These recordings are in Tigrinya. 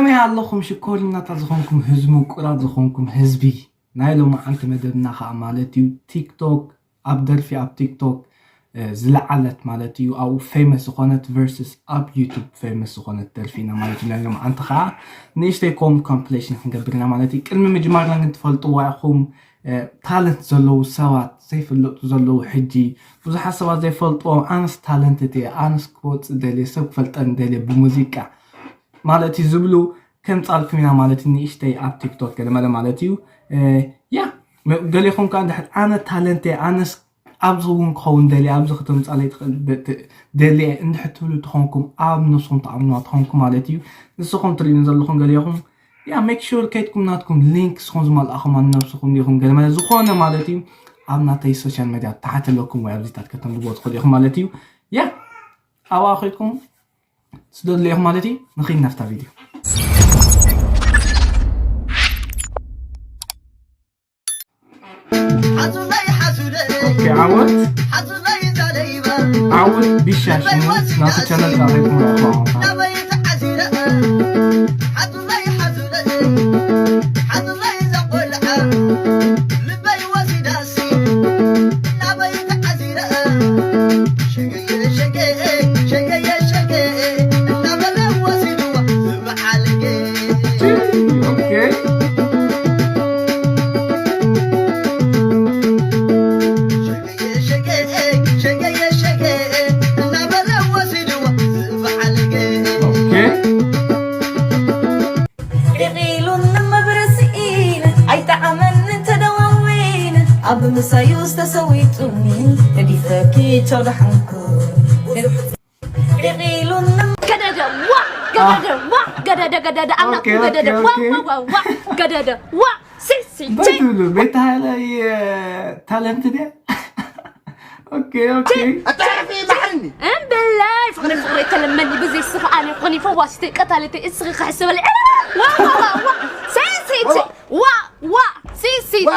ከመይ ኣለኹም ሽኮሪናታት ዝኾንኩም ህዝቢ፣ ምቁራት ዝኾንኩም ህዝቢ? ናይ ሎማዓንቲ መደብና ከዓ ማለት እዩ ቲክቶክ፣ ኣብ ደርፊ ኣብ ቲክቶክ፣ እ፣ ዝለዓለት ማለት እዩ፣ ኣብኡ ፌመስ ዝኾነት ቨርስስ ኣብ ዩቱብ ፌመስ ዝኾነት ደርፊ ኢና ማለት እዩ። ናይ ሎማዓንቲ ከዓ ንእሽተይ ኮም ኮምፕሌሽን ክንገብር ኢና ማለት እዩ። ቅድሚ ምጅማርና ግን ትፈልጥዋ ኢኹም፣ እ፣ ታለንት ዘለዉ ሰባት ዘይፍለጡ ዘለዉ፣ ሕጂ ብዙሓት ሰባት ዘይፈልጥዎም፣ ኣነስ ታለንትድ እየ፣ ኣነስ ክወፅእ ደልየ፣ ሰብ ክፈልጠኒ ደልየ ብሙዚቃ ማለት እዩ ዝብሉ ከምፃልኩም ኢና ማለት እዩ። ንእሽተይ ኣብ ቲክቶክ ገለመለ ማለት እዩ። እ፣ ያ፣ መ-፣ ገሌኹም ከዓ እንድሕር ኣነ ታለንት እየ፣ ኣነስ ኣብዚ እውን ክኸውን ደልየ፣ ኣብዚ ከተምፃለይ ትኽእል ደ-፣ ተ-፣ ደልየ እንድሕር ትብሉ ተኾንኩም፣ ኣብ ነብስኹም ተኣምኑዋ ተኾንኩም ማለት እዩ። ንስኹም ትርእዩን ዘለኹም ገሌኹም፣ ያ፣ ሜክ ሹር ከይድኩም ናትኩም ሊንክ ንስኹም ዝመልኣኹም ኣብ ነብስኹም ዲኹም ገለመለ ዝኾነ ማለት እዩ። ኣብ ናተይ ሶሻል ሜድያ ታሕቲ ኣለኩም ወይ ኣብዚታት ከተንብቦ ትኽእሉ ኢኹም ማለት እዩ። ያ፣ ኣብኣ ከይድኩም ስደዱለይ ኢኹም ማለት እዩ። ንኺድ ናብታ ቪድዮ። ኦኬ፣ ዓወት። ዓወት ቢሻ ሽሙ ናቱ ቻነል ታሪኹም ረኽባ። ኦኬ። ኦኬ። ቂቂሉኒ መብረስኢን ኣይጠዓመኒ ተደዋዊን ኣብ ምሳዩ ዝተሰዊጡኒ ገዲፈኪ ቻው ደሓንኩ። ቂቂሉኒ ገደደ ዋ ገደደ ዋ ገደደ ገደደ ኣምላክ ኦኬ፣ ኦኬ፣ ገደደ ዋ ኦኬ። ዋ ዋ ዋ ገደደ ዋ ሲሲ እንታይ ትብሉ? ቤት ሃይለ ታለንት ድያ? ኦኬ፣ ኦኬ። ኣታዕርፊ ማዕኒ። እምበላይ ፍቕሪ ፍቕሪ ተለመኒ ብዘይ ስኻ ኣነ ኾኒ ፈዋሲተይ ቀታለተይ እስኺ ክሕስበለይ። ዋ ዋ ዋ ዋ ሲሲቲ ዋ ዋ ሲሲቲ ዋ፣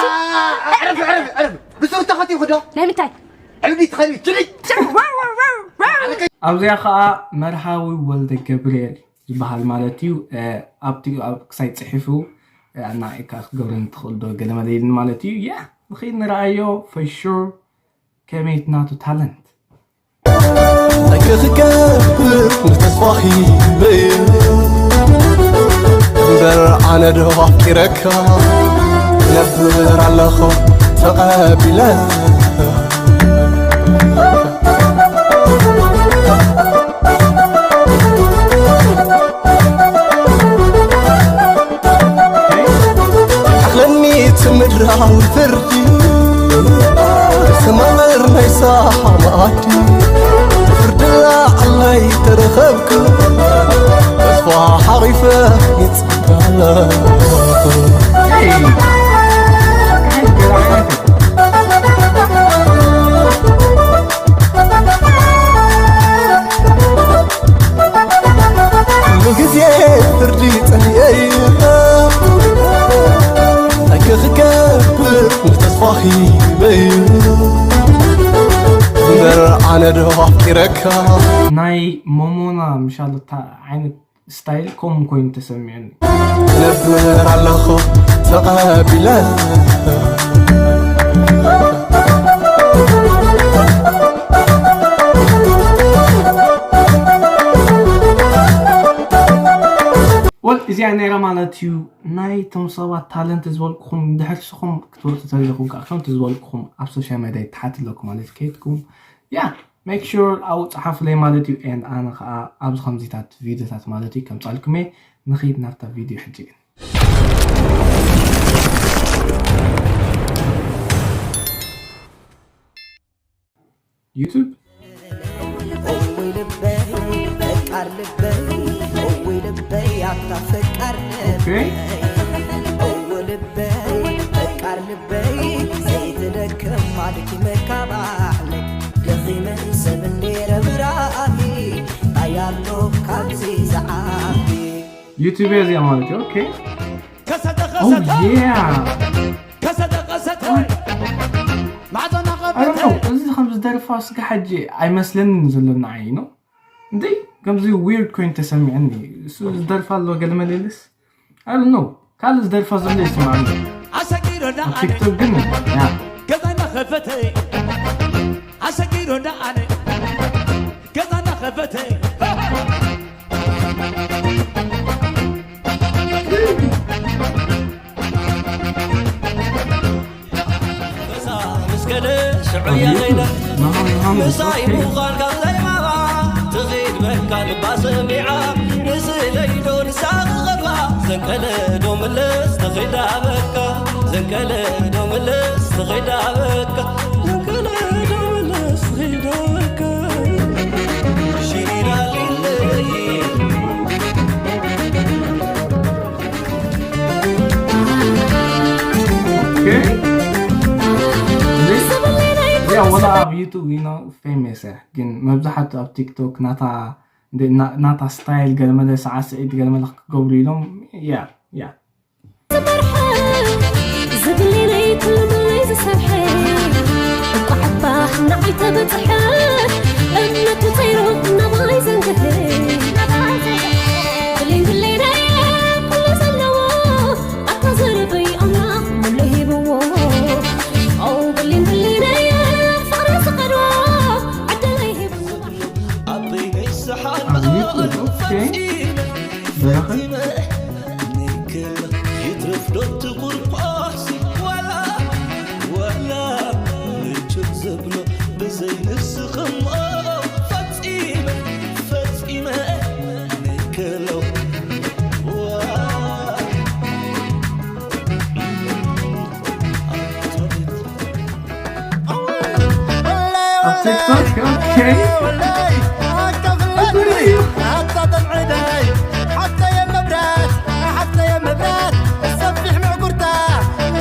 ዕረፍ፣ ዕረፍ፣ ዕረፍ። ብስሩ ተኸቲኹ ዶ? ናይ ምንታይ? ዕብዲ ትኸዲ፣ ችሊ። ዋ ዋ ዋ ዋ። ኣብዚኣ ኸዓ መርሃዊ ወልደ ገብርኤል ዝበሃል ማለት እዩ። እ፣ ኣብቲ፣ ኣብ ክሳይ ጽሒፉ፣ እ፣ ኣናዒካ ክትገብረኒ ትኽእል ዶ? ገለ መለ ኢልኒ ማለት እዩ። ያ፣ ንኺድ ንረኣዮ፣ for sure፣ ከመይ እቲ ናቱ ታለንት። እንታይ ክገብር ንተስፋኺ በይኑ እምበር ኣነ ዶ ኣፍቂረካ ክነብር ኣለኹ ተቐቢለ ኣኽለኒ እቲ ምድራዊ ፍርዲ ሰማር ናይ ሳሓ መኣዲ ፍርዲ ላዕላይ ተረኸብኩ ተስፋ ሓቒፈ ይጽበ ኣለኹ። ኩሉ ግዜ ፍርዲ ጸሊኤ እንታይ ክገብር ንተስፋኺ በዩ እምበር ኣነ ዶ ኣፍቂረካ ናይ ሞሞና ምሻለታ ዓይነት ስታይል ከምኡ ኮይኑ ተሰሚዑኒ። ክነብር ኣለኹ ተቐቢለ ወል እዚኣ ነይራ ማለት እዩ። ናይቶም ሰባት ታለንት ዝበልኩኹም ድሕር ስኹም ክትወፁ ተሪኹም ከዓ ከምቲ ዝበልኩኹም ኣብ ሶሻል ሜድያ ይተሓት ኣለኩም ማለት ከይድኩም ያ make sure ኣብኡ ፀሓፉለይ ማለት እዩ። And ኣነ ከዓ ኣብዚ ከምዚታት ቪድዮታት ማለት እዩ ከምፃልኩም እየ። ንኺድ ናብታ ቪድዮ ሕጂ ግን ዩቱብ እውይ ልበይ ፈቃር ልበይ እውይ ልበይ ኣታ ፈቃር ኦኬ እው ልበይ ፈቃር ልበይ ዘይትደክም ኣድኪመካ ባዕለይ ደኺመ ሰብ እንዴ ረብራሂ ኣያሎ ካብዚ ዝዓቢ ዩቱብ እዚኣ ማለት እዩ። ኦኬ ከሰተ Oh ከሰተ yeah ከሰተ ማዕዶና I don't know ከፈተ እዚ ከም ዝደርፋ ስጋ ሕጂ ኣይመስለንን ዘሎ ንዓይ ነው እንዴ ከምዚ ዊርድ ኮይኑ ተሰሚዐኒ። እሱ ዝደርፋ ኣሎ ገለ መለ ኢልስ? I don't know። ካልእ ዝደርፋ ዘሎ ይስማዓኒ። ኣብ ቲክቶክ ግን፣ ያ። ምስ ገለ ሽዑ እያ ዘይዳ ምሳይ ምዃን ካብ ዘይማማ ትኺድ በካ ልባ ሰሚዓ ንስለይዶ ንሳ ክቐርባ ዘንቀለ ዶ ምልስ ትኺዳ በካ ዘንቀለ ዶ ምልስ ትኺዳ በካ ዘንቀለ ዶ ምልስ ትኺዳ በካ ሽሪራ ሊለይ ወላ ኣብ ዩቱብ ኢና ፌመስ እያ ግን መብዛሕቱ ኣብ ቲክቶክ ናታ ናታ ስታይል ገለመለ ሰዓ ስዒድ ገለመለ ክገብሩ ኢሎም ያ ያ ዝብልለይ ኩሉ ምለይ ዝሰርሐ እኳ ዓባ ንዓይ ተበፅሐ እምነቱ ተይሩ ናባይ ዘንግህ ብሌን ብሌነየ ኩሉ ዘለዎ ኣታ ዘርበይ ኣምላኽ ሙሉ ሂብዎ ኦ ብሌን ብሌነየ ፍቕሪ ዝቐድዎ ዕድለይ ሂብዎ ኣብ ዩቱብ ኦኬ በረኸት ይትረፍ ዶ ትቑርቋሲ ዋላ ዋላ ምችት ዘብሎ ብዘይ ንስኽሞ ፈጺመ ፈጺመ ንክሎ ኣብ ቲክቶክ ኦኬ ኣታ ተምዕዳይ ሓፍተየ መብራት ሓፍተየ መብራት ሰፊሕ ምዕጉርታ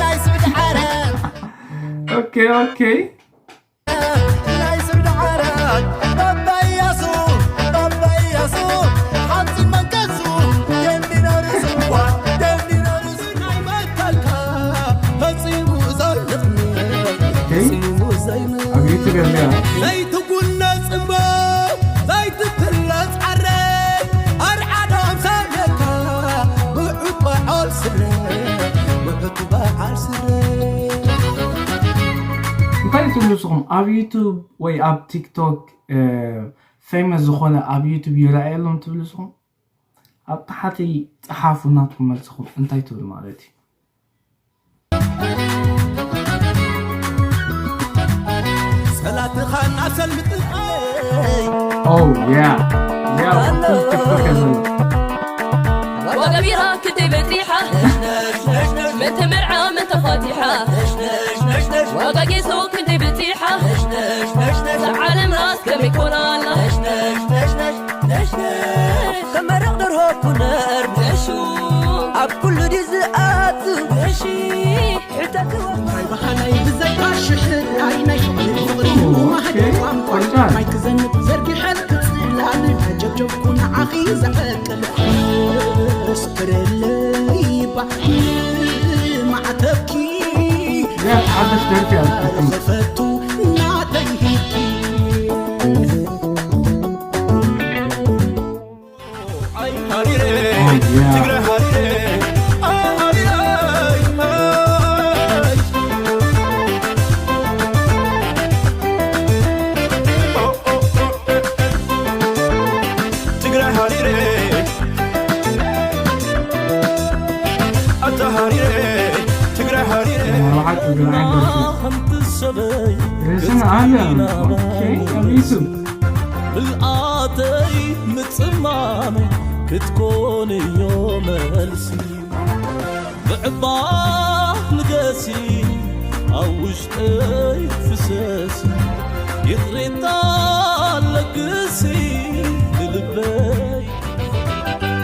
ናይ ስብድ ዓራት ኦኬ ኦኬ ናይ ስብድ ዓራት ባባ ኢያሱ ባባ ኢያሱ ሓፂን መንቀሱ ደንዲኖ ርእሱ ደንዲኖ ርእሱ ናይ መታልካ ፈፂሙ ዘይልቕኒ ፈፂሙ ዘይልቕኒ ኣብ ዩቱብ ኣለያ ዘይትጉነጽ እምባ ዘይትትለጽ ዓረ ኣርዓዶም ሰብለካ ብዑት በዓል ስረ ብዑት በዓል ስረ እንታይ ትብሉ ንስኹም ኣብ ዩቱብ ወይ ኣብ ቲክቶክ ፌመስ ዝኾነ ኣብ ዩቱብ ይረኣየሎም ትብሉ ንስኹም ኣብ ታሕቲ ጸሓፉ ናትኩም መልስኹም እንታይ ትብል ማለት እዩ ጸላትኻ እናሰልምጥልቀይ Oh yeah yeah ኩል ቲክቶክ ዘሎ ዋጋ ቢራ ክንደይ በፂሓ መን ተመርዓ መን ተፋቲሓ ዋጋ ጌሶ ክንደይ በፂሓ ዓለም ራስ ከመይ ኮና ኣላ ከመረቕ ደርሆ ኩነር ነሹ ኣብ ኩሉ ድዩ ዝኣቱ ነሺ ሕተትዎ ናይ በሃላይ ብዘይካ ሽሕራይ ናይ ፍቕሪ ፍቕሪ ማህደ ቋንቋ ማይ ክዘንብ ዘርጊሐልክ ጽላል ኣጀብጀብኩ ንዓኺ ዘዕቅል ስክረለይ ባ ማዕተብኪ እዚኣ ሓደሽ ደርፊ እያ ዝጠቅም ዝፈቱ ናተይ ሂብኪ ሃሪረ ትግራይ ሃሪረ ሃሪረ ትግራይ ሃሪረ ኣታ ሃሪረ ትግራይ ሃሪረ ብሓቂ ግን ዓይነት ደርፊ ከምቲ ሰበይ ርእስን ዓለም ኦኬ ኣብ ዩቱብ ብልኣተይ ምጽማመይ ክትኮንዮ መልሲ ምዕባህ ንገሲ ኣብ ውሽጠይ ፍሰሲ ይቕሬታ ለግሲ ንልበይ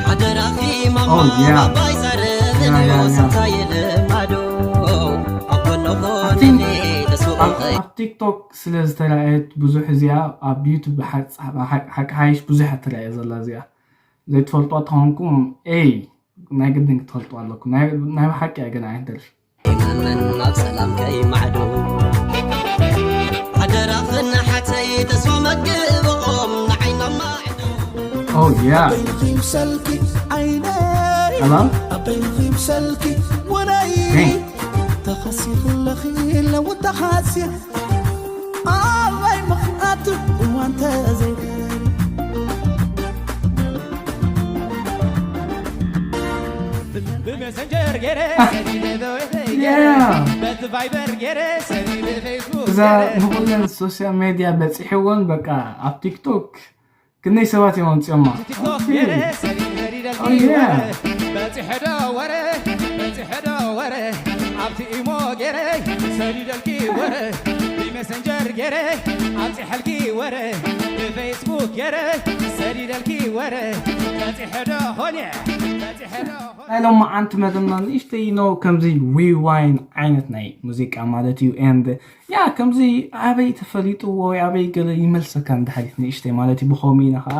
ሓደራኺ ማማ Oh, yeah. ባባይ ዛረበ Yeah, yeah, yeah. ስታይ ልማዶ ኣብ ጎኖ I think ጎንኒ ተስውቕኸይ ኣብ ቲክቶክ ስለ ዝተረኣየት ብዙሕ እዚኣ ኣብ ዩቱብ ሓቂ ሓይሽ ብዙሕ ትረኣየ ዘላ እዚኣ ዘይትፈልጦ ተኾንኩም ኤይ ናይ ግድን ክትፈልጡ ኣለኩም ናይ ብሓቂ እያ ግን ዓይነት ደርፊ መመን ኣብ ሰላም ከይማዕዶ ሓደራኽን ሓተይ ተስፋ መግብኦም ንዓይኖም ማዕዶ Yeah. በይኺ ሰልኪ ዓይነይ Hello? በይኺ ሰልኪ ወረይ Hey. ተኸሲ ክለኺ ለውጣ ሓስየ ኣበይ ምኽኣቱ እዋን ተዘይበሪ ብመሰንጀር ገይረ ሰዲደ በወተይ ገይረ Yeah. በቲ ቫይበር ገይረ ሰዲደ ፌስቡክ እዛ ንኩለን ሶሻል ሜድያ በፂሕወን በቃ ኣብ ቲክቶክ ክንደይ ሰባት እዮም ኣምፅኦማ። ቲክቶክ ገይረ ሰዲደ ሰዲደልኪ Oh, yeah. ወረ በፂሐዶ ወረ በፂሐዶ ወረ ኣብቲ ኢሞ ገይረ ሰዲደልኪ ወረ ብመሰንጀር ገይረ ኣብፂሐልኪ ወረ ብፌስቡክ ገይረ ሰዲደልኪ ወረ በፂሐዶ ሆነ በፂሐዶ ሆነ ናይ ሎማዓንቲ መደብና ንእሽተይ ነው ከምዚ ዊዋይን ዓይነት ናይ ሙዚቃ ማለት እዩ። And yeah ከምዚ ኣበይ ተፈሊጥዎ ወይ ኣበይ ገለ ይመልሰካ እንድሕር ንእሽተይ ማለት እዩ። ብኸምኡ ኢና ከዓ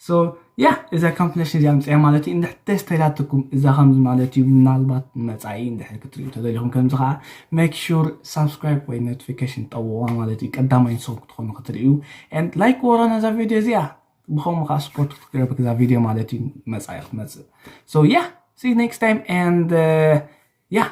so yeah እዛ ኮምፕሌሽን እዚኣ ምፅያ ማለት እዩ። እንድሕር ደስ ተላትኩም እዛ ከምዚ ማለት እዩ። ምናልባት መፃኢ እንድሕር ክትሪኡ ተደሊኹም ከምዚ ከዓ make sure subscribe ወይ notification ጠውዋ ማለት እዩ። ቀዳማይ ንስኹም ክትኾኑ ክትሪኡ and like ወሮ ነዛ ቪድዮ እዚኣ ብኸምኡ ከዓ ስፖርት ክትገብር እዛ ቪድዮ ማለት እዩ። መፃኢ ክትመፅእ so yeah see you next time and uh, yeah